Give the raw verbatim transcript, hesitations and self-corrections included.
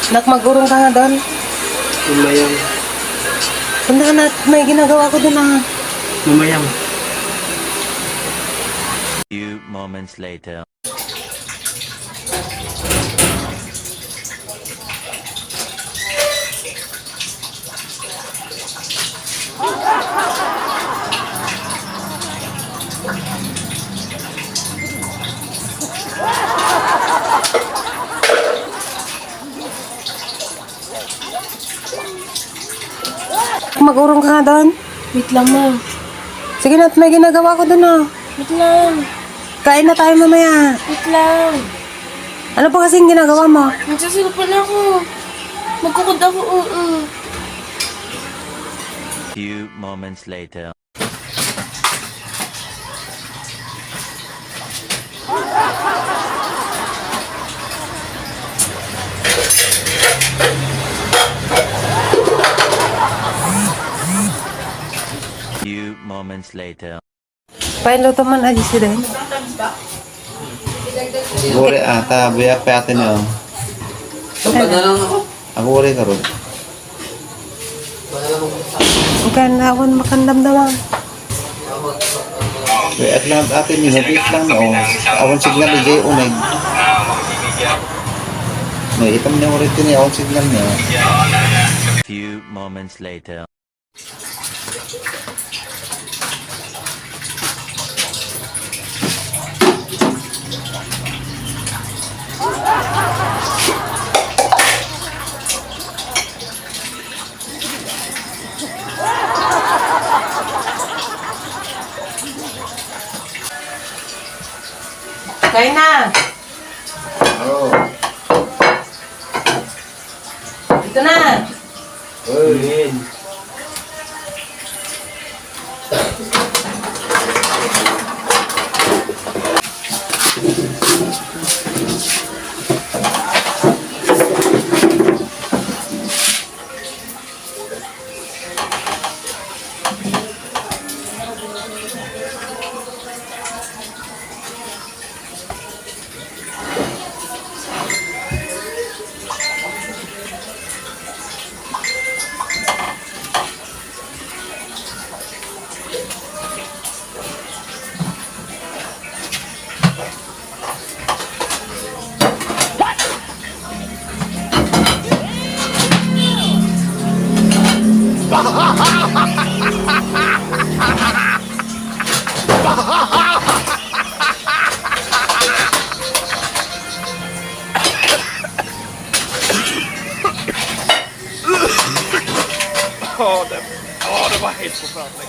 Nak, mag-urong ka nga don. Mamayang. Punta ka na, may ginagawa ko dun, ah. Mamayang. Few moments later. Mag-urong ka nga don. Wait lang, ma. Sige na, may ginagawa ko dun, ah. Wait lang. Kain na tayo mamaya. Wait lang. Ano pa kasing ginagawa mo? Nagsasalpan ako. Magkukud ako, oo. Few moments later. Few moments later. Pailuto man, Adi, si Dayan. Buri, ah, ta, buyak pa atin, oh. Ako, buri ka ron. Ikan, awan makandamdama. Kaya at lang atin, yung habit lang, oh. Awan signal, di uneg. May itam niya ulit yun, eh, awan signal niya. Few moments later. Kain na. Oo. Ito na. Amen. Oh, the, oh, the head for something.